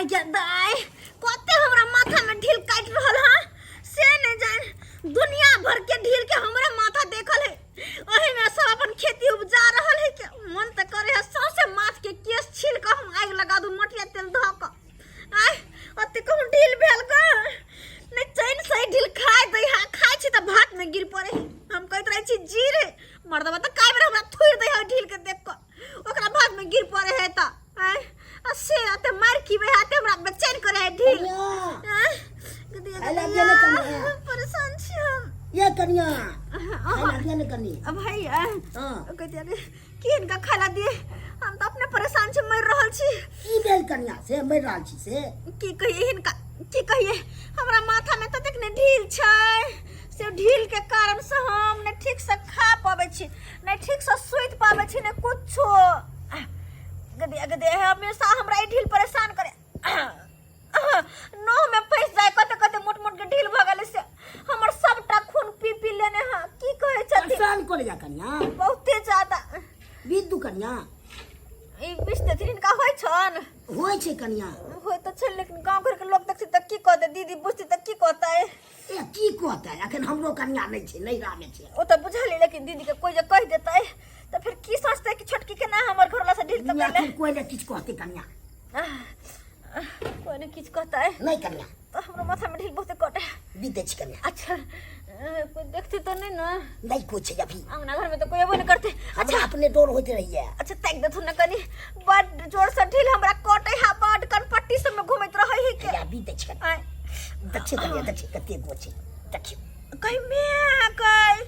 आइ गे दाइ, कते हमरा माथा में ढील काटि रहल हँ से नहीं जान। दुनिया भर के ढील के हमरा माथा देखल है, ओही में सब अपन खेती उपजा रहल है के मन त करे है सौंसे माथ के केस छील के हम आगि लगा दू मटिया तेल धऽ के। आइ ओते कहूँ ढील भेल ग नहीं चैन से ढील खाय दै हा, खाय छी त भात में गिर पड़े है। हम कहैत रहै छी जी रे मर्दबा त काय बेर हमरा थुरि दै है ढील के देख के, ओकरा भात में गिर पड़े है त आय आ से अते मार की बे हाथे हमरा बेचैन करे है ढील। कनिया आय, गदिया खाय ला गदिया, दिया ने कनिया। परेशान छी हम। ये कनिया खाय ला दिया ने कनी। अब भाई हाँ। कहते अरे की इनका खाय ला दिए, हम तो अपने परेशान छी मर रहल छी। की भेल कनिया से मर रहल छी से? की कहिए हिनका, की कहिए, हमरा माथा में ततेक ने ढील छै से ढील के कारण से हम ने ठीक से खा पाबै छी ने ठीक से सुति पाबै छी ने कुछो। गदिया गदिया हमेशा हमरा ई ढील परेशान करे, नोह में फंस जाए कते कते मोट मोट के ढील भऽ गेलै से हमर सबटा खून पी पी लेने हँ। की कहै छथिन? परेशान करे जा कनिया बहुते ज्यादा। बिद्दू कनिया ई विष देथिन हिनका होइ छन? होइ छै कनिया। होइ तऽ छै, लेकिन गाँव घर के लोग देखथिन तऽ की कहतै, दीदी बुझती तऽ की कहतै? ए की कहतै, अखन हमरो कनिया नहि छै, नैहरा मे छै। ओ तऽ बुझलियै, लेकिन दीदी के कोई जे कहि देतै तऽ फेर की सोचतै कि छोटकी केना हमर घरवाला से ढील तऽ अखन कोई ने किछु कहतै कनिया। कोई ने किछु कहतै नहि कनिया। तऽ हमरो माथा में ढील बहुते कटे बीते छै कनिया। अच्छा कोई देखते तो नहीं ना? नहीं कोई छै अभी अंगना घर में तो कोई अबो नहीं करते। अच्छा अपने डर होइत रहिए। अच्छा ताक देथुन ना कनी, बड जोर से ढील हमरा कटे हा, बड कनपट्टी सब में घुमैत रहै है के। या बीते छै कनिया। आय। देखियौ कनिया, देखियौ कते गो छै, देखियौ। कहीं मैं कहीं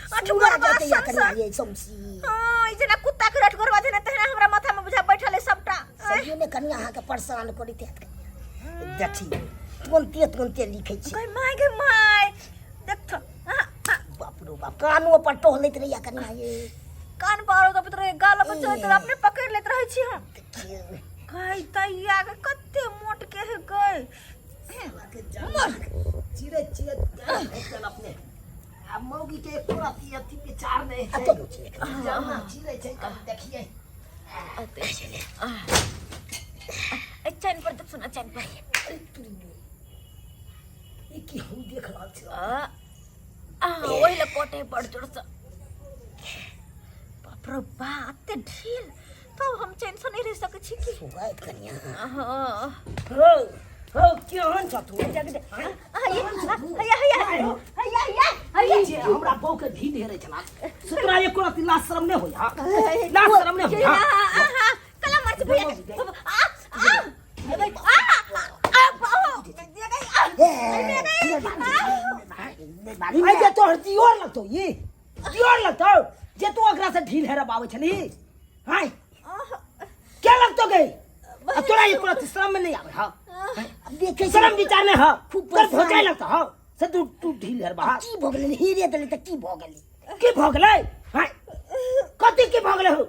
अठगोरवा अठगोरवा जतैया सन कनिया सन। ये सौंसी। हाँ, ई जेना कुत्ता के अठगोरवा जेना तहिना हमरा माथा में बुझा बैठल है सबटा। सहिए में कनिया अहाँके परेशान करैत हैत कनिया। देखियौ तुरन्ते तुरन्ते लिखै छै। गई my गई my, देख बाप रो बाप, कानो पर टोहलैत रहिया कनिया ये। कान पर दबैत रहे, गाल पर चढ़ैत रहे, अपने पकड़ लेत रहै छी हम। देखियौ गई तैया के कते मोट के है गई। चिड़ै चिड़ै चल अपने आ मौगी के एको रति अथी विचार नहि आ छै। तो छै जमा चिड़ै छै कभी देखिए। ए चैन पर देख सुना, चैन पर। अरे तुरी ई की हम देख रहल छी? आ आ ओहि लए कटे बड़ जोर से। बाप रे बा, एते ढील तब हम चैन से नहीं रह सकै छी की। सुगाइत कनिया। हाँ। हो हो केहन छ तू? जग दे। हैया हैया हैया हैया हैया हैया। जे हमरा बहू के ढील हेरै छला सुतरा एको रति लाज शरम नहि होय हा, लाज शरम नहि होय हा। कला मर्च भैया आ आ आ आ बाबू आइ जे तोहर दियोर लगतौ, ई दियोर लगतौ जे तू ओकरा से ढील हेरबाबै छली? हाय के लगतौ गई? आ तोरा एको रति शरम में नहीं आबै हा? देखे शरम विचार नहीं हा? खूब तोर परेशान। भौजाई लगतौ हा से तू तू ढील हेरबा? की भऽ गेलै? हीरे देलै तऽ की भऽ गेलै? की भऽ गेलै? हाय कथी की भऽ गेलै हो?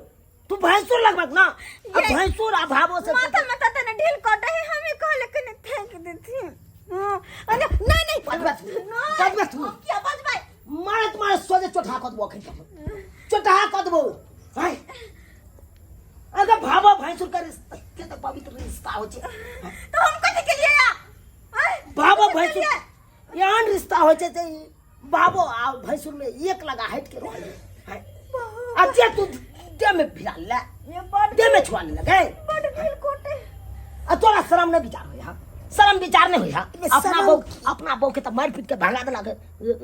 तू भैंसुर लगबक ना, आ भैंसुर आ भावो से माथा में तते ने ढील कटे है, हमें कहले के ने फेंक देथिन। हां अरे नहीं नहीं, बजबे तू, बजबे तू। हम किया बजबै? मारत मारत सोझे चोटा कऽ देबो, अखन तक चोटा कऽ देबो। हाय अगर भावो भैंसुर के रिश्ता के तऽ पवित्र रिश्ता होइ छै। तो हम कथी के लिए आ भावो भैंसुर एहन रिश्ता होइ छै जे बाबो आ भैंसुर में एक लगा हट के रहल है। आ जे तू देह में भिड़ा ले, ये बड़ देह में छुआ ले लगे बड़ ढील कोटे। आ तोरा शरम नहीं विचार होय हा? शरम विचार नहीं होय हा? ये अपना शरम बहू, अपना बहू के तो मार पीट के भगा देलक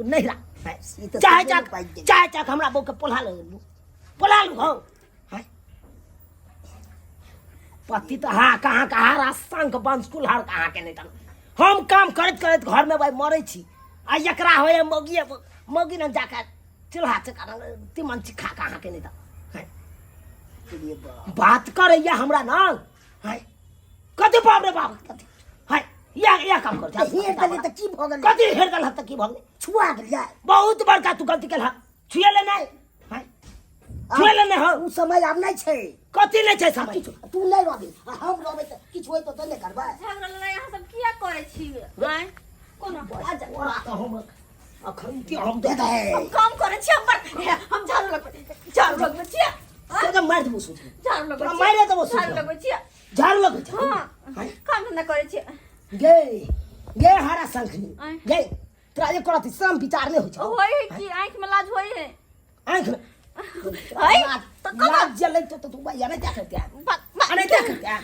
नहीं रा। ई तऽ चाहे सही चाक पाइ गेल। चाहे चाक हमरा बहू के पोल्हा ले लू, पोल्हा लू हो। हैं? पति तऽ हाँ कहाँ कहाँ रा शंख वंश कुल्हड़ कहाँ के नहीं तन। हम काम करैत करैत घर में भाई मरै छी आ एकरा होय मौगी मौगी न जाके चूल्हा चका तिमन चिखा कहाँ के नहीं त। हैं? अरे बाप। बात करैया हमरा ना। हैं? कथी बाप रे बाप कथी? हैं? या या काम कर जा। हेर देलै तऽ की भऽ गेलै? कथी हेर देलह तऽ की भऽ गेलै? छुआ गेलियै। बहुत बड़का तू गलती केलह, छुएले नहि। हैं? छुएले नहि हो। ओ समय आब नहि छै। कथी नहि छै समय? किछु तू नहि रहबी आ हम रहबै तऽ किछु होइतो तऽ नहि करबै। झगड़ा लड़ाई अहाँ सब किया करै छी? आँय कोनो आ जा। तोरा तऽ हम अखन के हम दे दे। हम काम करै छी, हम बड़ हम झाड़ू लगबै, झाड़ू लगबै छी। तोरा मारि देबो सोच। झाड़ू लगबै तोरा छी। मारि देबो सोच। झाड़ू लगबै छी। झाड़ू लगै छै? हाँ। काम धंधा करै छी। गे गे हरा शंखनी। आँय। गे, तोरा एक रति श्रम विचार नहि होइ छौ? होय है कि आँखि में लाज होय है? आँखि में है तऽ कब लाज जलै तो तू भैया नहीं क्या करते हैं? बा- अरे क्या करते हैं?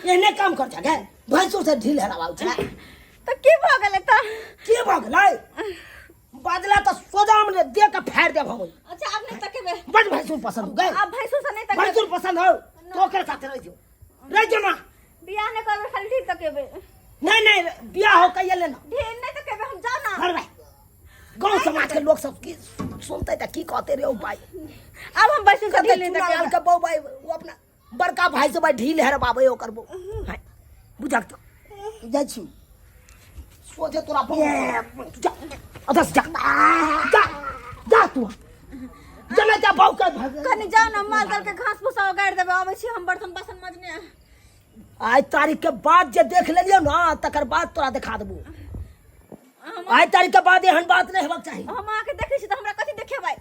एहने काम कर गे, भैंसुर से ढील हेराबाउ छै। तऽ की भऽ गेलै तऽ? के भऽ गेलै? बदला तऽ सोजाम ने दे के फाड़ि देब हम। अच्छा, आब नहि तकेबै। बड भैंसुर पसंद हो गए। आब भैंसुर से नहि तकेबै। भैंसुर पसंद हो तो ओकर साथे रहि जो, रहि जो ना। बियाह नहि करबै, खाली ढील तकेबै। नहीं नहीं, बियाह हो कहिए लेना। ढील नहि तकेबै हम, जाउ ना। घर भाई, गांव समाज के लोग सब की सुनते त की कहते रे ओ भाई? आब हम भैंसुर से कहते ढील नहि चुना लाल तकेबै। के बहू भाई, वो अपना बड़का भाई से भाई ढील हेर बाबे ओकर बहू हाय, बुझक तो जाइ छी सोचे तोरा बहू। जा अधस, जा जा जा, तू जा, जा बहू के। कनि जाउ ना, माल जाल के घास भूसा उगाड़ि देबै, अबै छी हम बर्तन बासन मजने। आइ तारीख के बाद जे देख लेलियौ ना, तकर बाद तोरा देखा देबो। आइ तारीख के बाद एहन बात नहि हेबाक चाही। हम अहाँके देखै छी तऽ हमरा कथी देखेबै?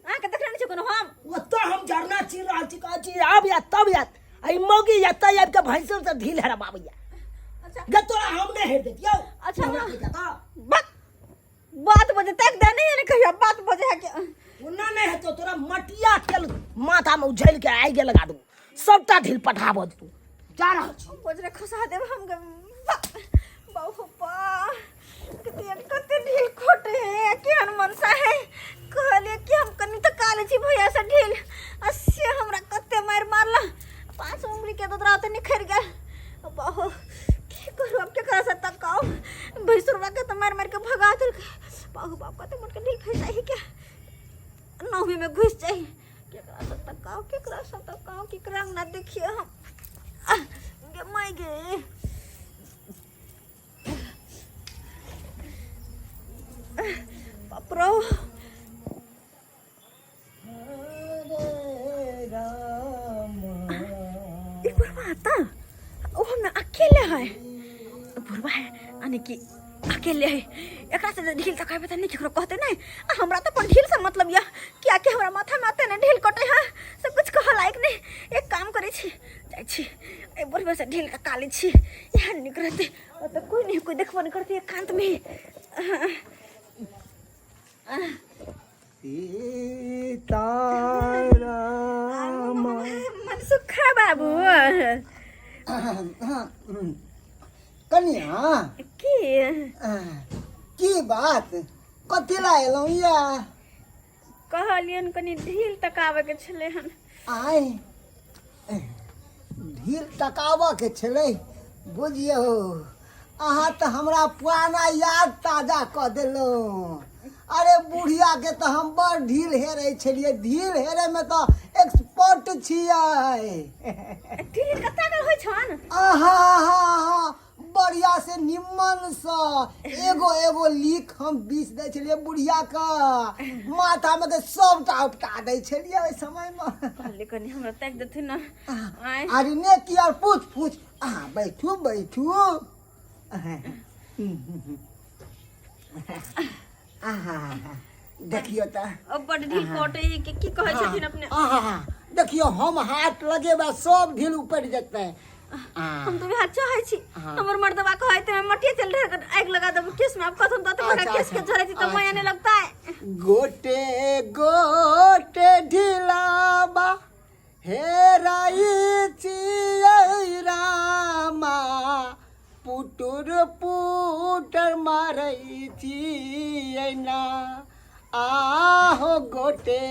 अहाँके देखने नहि छी कोनो हम। ओतऽ हम झरना चीर रहल छी, कहै छी आब या तब आयत आ ई मौगी एतऽ आबि कऽ भैंसुर से ढील हेरबाबैया। अच्छा। गे, तोरा हम नहि हेर देतियौ। अच्छा, हमरा ना। कहि देतौ। बात बात बजे तक दे नहीं है ने, कहियो बात बजे है के ओना नहि हेतौ, तोरा मटिया तेल माथामे उझलि के आगि लगा देबौ, सबटा ढील पठाबऽ तू। जा रहल छी। बजरे खसा देब हम। बाबू बा, कते कते ढील खोटे है, केहन मनसा है। कहलिए कि हम कनि तऽ काले छी भैया से ढील, आ से हमरा कते मारि मारला, पांच उंगली के ददरा तऽ निखरि गेल। बाहो, की करू अब? केकरा से तकाउ? भैंसुरवा के तऽ मारि मारि के भगा देलकै। बाहु बाप, कते मोट के ढील फैसा ही के नौवी में घुस जाई। केकरा से तकाउ, केकरा से तकाउ? केकरा ना देखिए हम? आह, गे माय गे, बाप रो। ई बुढ़वा आता, ओ हम अकेले है, बुढ़वा है यानी कि अकेले है। एकरा से जे ढील तकेबै तऽ नहि केकरो कहते नहीं। आ हमरा तऽ अपन ढील से मतलब यऽ, कियाकि हमरा माथा में आते ने ढील कटे है से कुछ कह लायक नहीं। एक काम करै छी, जाइ छी एहि बुढ़वे से ढील तका लै छी, इएह नीक रहतै। ओतऽ कोइ नहि, कोइ देखबो नहि करतै, एकांत में। सीताराम। मनसुखा बाबू। कनिया। की? की बात, कथी ला एलहुँ या? कहलियनि कनि ढील तकाबैके छलै हन। आय, ढील तकाबऽ के छलै? बुझियौ, अहाँ तऽ हमरा पुराना याद ताजा कऽ देलहुँ। अरे, बुढ़िया के तऽ हम बड़ ढील हेरै छलियै, ढील हेरैमे तऽ एक्सपर्ट छियै। ढील कत्ता के होइ छन? आहा हा, बढ़िया से निम्मन से एगो एगो लीक हम बीस दै छलियै बुढ़िया के माथा में, तऽ सबटा उपटा दै छलियै ओहि समय में। कहलियै कनि हमरा ताकि देथिन ने। आँय? अरे ने की आर, पूछ पूछ, अहाँ बैठू बैठू। आहा, देखियौ तऽ। अब बड ढील कटै है के, की कहै छथिन अपने? आहा, देखियौ, हम हाथ लगेबै सब ढील उपटि जेतै। हम तऽ वएह चाहै छी। हमर मर्दबा कहै तऽ मटिया तेल ढेर के आगि लगा देब केस में, आब कथन तऽ बड़ा केस के झड़ै छी तऽ माया नहीं लगता है। गोटे गोटे ढिलाबा हेराई छियै रामा, पुटुर पुटर मारै छियै ना। आहो गोटे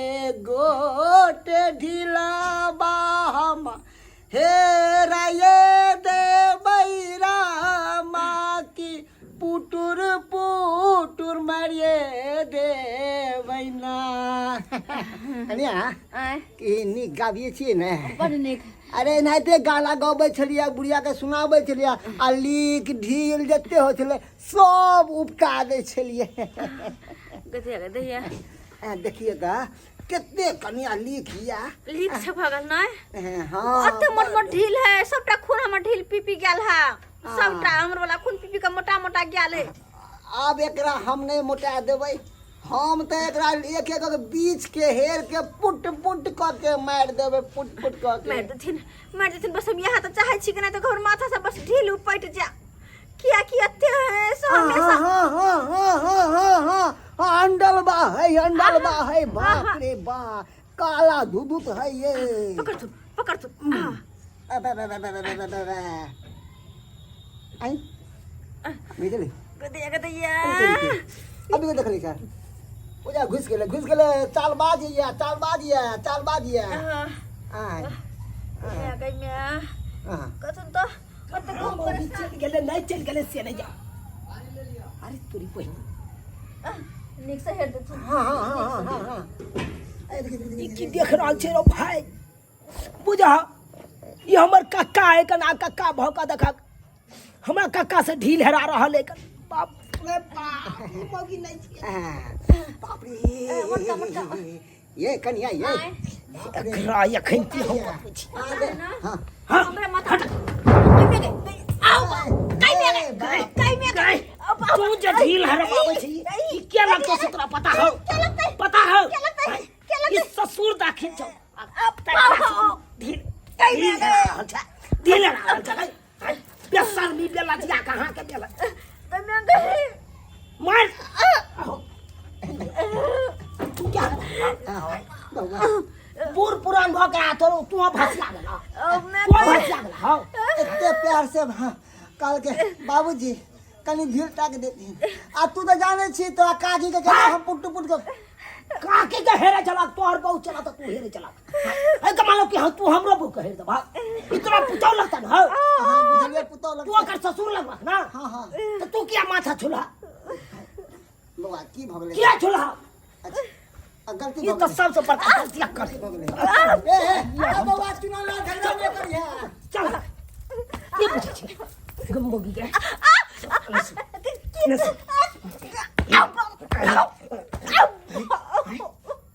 गोटे ढिलाबा हम हेराये देबै रामा, की पुटुर पुटुर मारिए देबै ना। कनिया। आँय? की नीक गाबिए छियै ने? बड नीक। अरे, एनाहिते गाना गबै छलियै, बुढ़िया के सुनाबै छलियै आ लीक ढील जते होइ छलै सब उपटा दै छलियै। गधिया गधिया। देखिए तऽ कते कनिया लीक हिया। लीक छै भगल नहि? हाँ। अते मोट मोट ढील है, सबटा खून हमर ढील पी पी गेल है, सबटा हमर वाला खून पी पी के मोटा मोटा गेल है। आब एकरा हम नहि मोटा देबै। हम तऽ एकरा एक एक बीच के हेर के पुट पुट कऽ के मारि देबै, पुट पुट कऽ के। मारि देथिन, मारि देथिन, बस हम इएह तऽ चाहै छी कि नहि तऽ हमर माथा से बस ढील उपटि जाय, कियाकि एते से हमेशा। हाँ हाँ हाँ हाँ हाँ हाँ हाँ, अंडलबा है, अंडलबा है। बाप रे बा, काला धुधुत है ये। पकड़ तू, पकड़ तू। हाँ। अबे, अबे, अबे, अबे, अबे, अबे, अबे। आई बुझली। गदैया गदैया। अभी को देखली सर, ओजा घुस गेलै, घुस गेलै। चालबाज या, चालबाज या, चालबाज या। आय। गई मैं। हाँ। कथन तऽ ओते कम मौगी चलि गेलै, नहि चलि गेलै से नहि जा। अरे तोरी बहिन। नीक से हेर देथुन। हाँ हाँ हाँ हाँ हाँ हाँ, ए, देखी, देखी, ई देखी। की देख रहल छै रो भाय? बुझा, ई हमर कक्का है कना, कक्का भऽ कऽ देखक हमरा कक्का से ढील हेरा रहल है। बाप रे बाप, ई मौगी नहि छियै। हाँ, बाप रे। मोटका, मोटका। ये कनिया ये। आँय। एकरा एखन की हम बतबै छी। हाँ। हाँ। हमरा माथा कइमे गई, आओ कइमे गई, कइमे गई। तू जे ढील हरबाबै छी, ई के लगतौ से तोरा पता हौ? के लगतै? पता हौ? के लगतै? के ई लगतै? ससुर दाखिल छौ। आओ। ढील ढील हेरा रहल छै, ढील हेरा रहल छै। बेशर्मी, बेलजिया कहाँ के बेल। कइमे गई। मार आहो। तू क्या बूढ़ पुरान भऽ के तोरो तू भसिया गेला, तू भसिया गेला। हौ। एते प्यार से कहलकै बाबूजी कनि भीड़ ताक देथिन, आ तू तऽ जानै छी तोरा काकी के केना हम पुट पुट के। काकी के हेरे चला, तोहर बहु चला तऽ तू हेरे चला। ए के मानो कि हम तू हमरो बहु के हेर देबा? ई तोरा पुतौ लगता न हौ? हाँ, बुझलियै, पुतौ तू लगतै। ओकर ससुर लगबक ना? हाँ हाँ। तऽ तू किया माथा छुला? बौआ, की भऽ गेलै? किया छुला? अच्छा, आ गलती ई भऽ तऽ गेलै। सबसे बड़का गलती कर भऽ गेलै। ए ए ए, बौआ, चुनाव लड़, झगड़ा नहि करिहे। चल, की बुझै छी गमोगी के?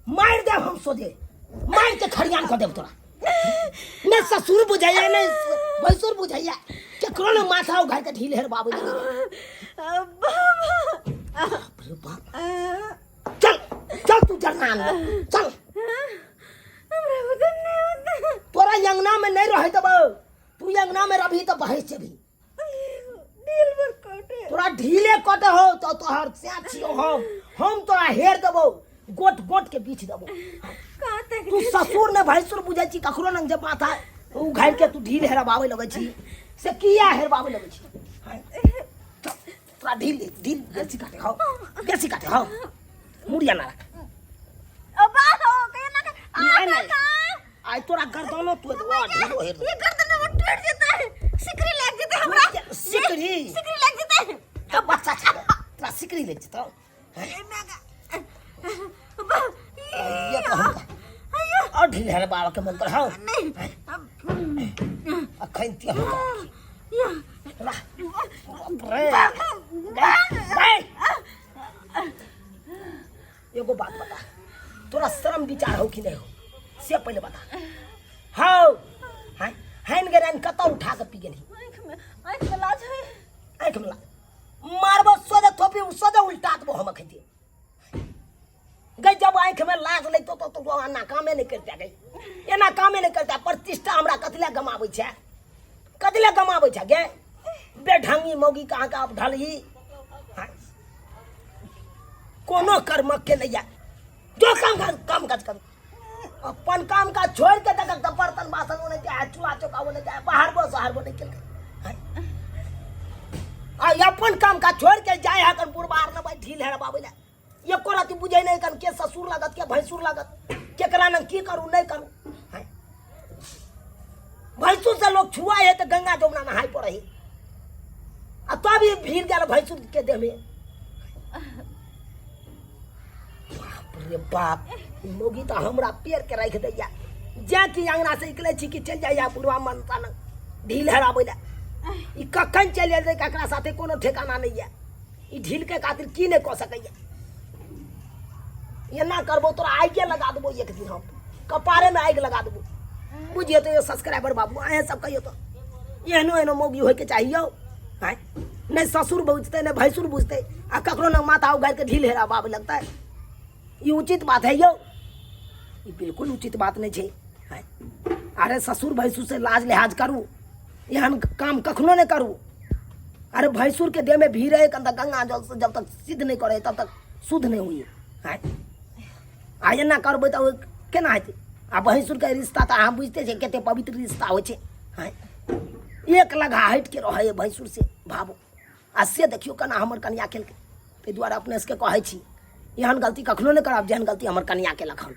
मारि देब हम सोझे, मारि के खरियान कऽ देब तोरा। ने ससुर बुझैया ने भैंसुर बुझैया, केकरो ने माथा उघार के ढील हेर बाबू। बाप रे बाप, चल चल, तू जरना आन, चल। हमरा बुझल नहि होता। तोरा अंगना में नहीं रहे देबो। तू अंगना में रहबही तऽ बहस जेबही। दिल भर कटे। तोरा ढीले कटे हो तो तोहर से छियो हम तोरा हेर देबो, गोट गोट के बीछ देबो। कहाँ तक? तू ससुर ने भैंसुर बुझै छी ककरो नंग जे माथा उघारि के तू ढील हेरबाबै लगै छी, से किया हेरबाबै लगै छी? हैं? चल, तोरा ढील ढील बेसी काटे हौ, बेसी काटे हौ। मुड़िया ना रख। ओ बा हो कहियो ना। आ नहीं, नहीं। काका। आइ तोरा गर्दनो तू देबो, ढीलो हेर देबो। ये गर्दन में टूट जेतै, सिकरी लाग जेतै हमरा। सिकरी? सिकरी लाग जेतै। तो बच्चा छै, तोरा सिकरी लागि जेतौ? बा। ये तो हम और ढील हेरबाबै के मन कर हौ। नहीं। अखन ते हम या। रा रे गए। एगो बात बता, तोरा शर्म विचार हो कि नहीं हो से पहले बता। हौ, हैं हैन गे रैन कतौ उठा के पी गेलही? आँख में, आँख में लाज है। आँख में लाज? मारबो सोझे थोपी, सोझे उल्टा देबो हम अखन गई। जब आँख में लाज लगतो तो तो एना कामे नहीं करता गई, एना कामे नहीं करता। प्रतिष्ठा हमरा कथी लए गमाबै छै, कथी लए गमाबै छै गे? बेढंगी मौगी कहाँ के आप ढलही। हाँ? कोनो कर्मक के नहीं है जो काम काज, काम काज कर, अपन काम काज छोड़ के तक तऽ बर्तन बासन ओने जाए, चूल्हा चौका ओने जाए, बाहर बो शहर बो नहीं केलकै। हाँ? आ अपन काम काज छोड़ के जाए है कन बुढ़बार न भाई ढील है बाबू ले। एको राति बुझै नहीं कन के ससुर लागत, के भैंसुर लागत, केकरा न की करू नहीं करू। हाँ? भैंसुर से लोग छुआ है तो गंगा जमुना नहाय पड़े है, आ तब ये भीड़ गेल भैंसुर के देह में। बाप रे बाप, ई मौगी तऽ हमरा पेड़ के राखि दैया। जे कि अंगना से निकलै छी कि चलि जाइया बुढ़वा मनता लग ढील हराबै लए। ई कखन चलि जेतै ककरा साथे कोनो ठेकाना नहि यऽ। ई ढील के खातिर की नहि कऽ सकैया। एना करबो तोरा आगिए लगा देबो एक दिन, हम कपारे में आगि लगा देबो। बुझिए तो यो सब्सक्राइबर बाबू, अहें सब कहियो तो एहनो एहनो मौगी होइके चाही यौ? आँय, नहि ससुर बुझतै नहि भैंसुर बुझतै, आ ककरो लग माथा उघारि के ढील हेरा बाब लगतै। ई उचित बात है यौ? ई बिल्कुल उचित बात नहि छै। अरे ससुर भैंसुर से लाज लिहाज करू, एहन काम कखनो नहि करू। अरे भैंसुर के देह में भीड़ है कन गंगा जल से जब तक सिद्ध नहीं करे तब तक शुद्ध नहीं हुई है। आ एना करबै तऽ केना हेतै? आ भैंसुरके रिश्ता तऽ अहाँ बुझिते छियै कते पवित्र रिश्ता होइ छै। आँय, एक लगा हटि के रहै भैंसुर से भाबो, आ से देखियौ केना हमर कनिया केलकै। ताहि दुआरे अपने सबके कहै छी, एहन गलती कखनो नहि करब जेहन गलती हमर कनिया केलक हन।